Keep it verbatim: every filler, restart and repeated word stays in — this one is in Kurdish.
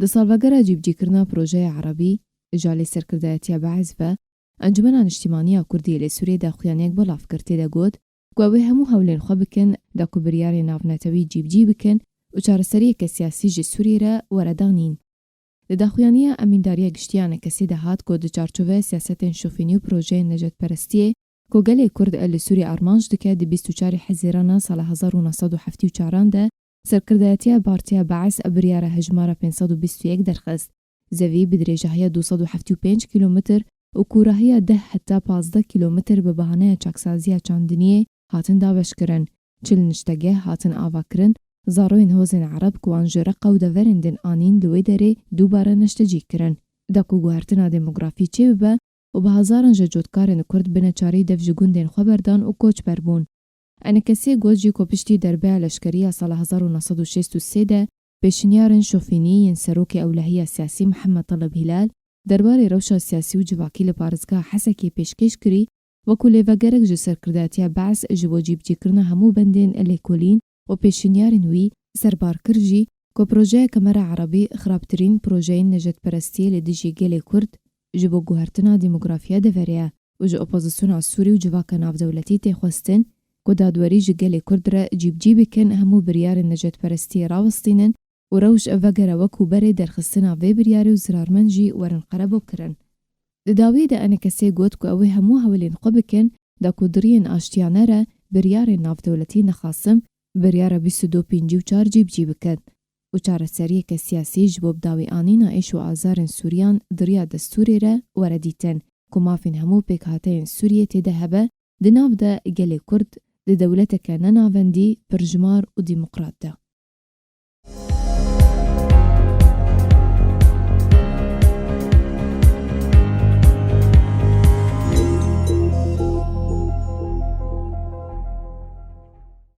Di salvegera cîbicîkirina projeya Erebî, ji alî serkirdayetiya Beis ve, Encumena Niştîmanî ya Kurdî li Sûriyê daxuyaniyek belav kir, tê de got ku ew ê hemû hewlên xwe bikin da ku biryarên navnetewî cîbicî bikin û çareseriyeke siyasî ji Sûriyê re were danîn. Di daxuyaniya Emîndariya Giştî ya Enekesê de hat ku di çarçoveya siyasetên şofînî û projeyên necetperestiyê ku gelê Kurd li Sûriyê armanc dike, di bîst û çarê Hezîrana sala hezar û neh sed û heftê û çaran de serkirdayetiya Partiya Beis ev biryara hejmara pênc sed û bîst û yek derxist. Zevî bi dirêjahiya du sed û heftê û pênc kîlometr û kûrahiya deh heta pazdeh kîlometr bi bahaneya çaksaziya çandiniyê hatin dabeşkirin. Çil niştegeh hatin avakirin, zaroyên hozên Ereb ku wan ji Reqa û deverên din anîn li wê derê dubare neştecî kirin. Da ku guhertina demografî çêbibe û bi hezaran ji cotkarên Kurd bi neçarî dev ji gundên xwe berdan û koçber bûn. Enekesê got jî ku piştî derbeya leşkerî ya sala hezar û neh sed û şêst û sê de pêşinyarên şofînî yên serokê ewlehiya siyasî Mihemed Teleb Hîlal derbarê rewşa siyasî û civakî li parêzgeha Hesekê pêşkêş kirî, wekû lêvegerek ji serkirdayetiya Beis ji bo cîbicîkirina hemû bendên lêkolîn û pêşinyarên wî serbar kir jî ku projeya Kemera Erebî xirabtirîn projeyên necetperestiyê li dijî gelê Kurd ji bo guhertina demografiya deverê ye û ji opozisyona Sûrî û civaka navdewletî tê xwestin ku dadwerî ji gelê Kurd re cîbicî bikin, hemû biryarên necetperestiyê rawestînin û rewş vegere wekû berê derxistina vê biryarê û zirarmend jî werin qerebûkirin. Di dawiyê de Enekesê got ku ew ê hemû hewlên xwe bikin da ku di riyên aştiyane re biryarên navdewletî nexasim biryara bîst û du pêncî û çar cîbicî bikin û çareseriyeke siyasî ji bo bidawîanîna êş û azarên Sûriyan di riya destûrê re were dîtin ku mafên hemû pêkhateyên Sûriyê tê de hebe, di nav de gelê Kurd di dewleteke nenavendî, pirjimar û demokrat de.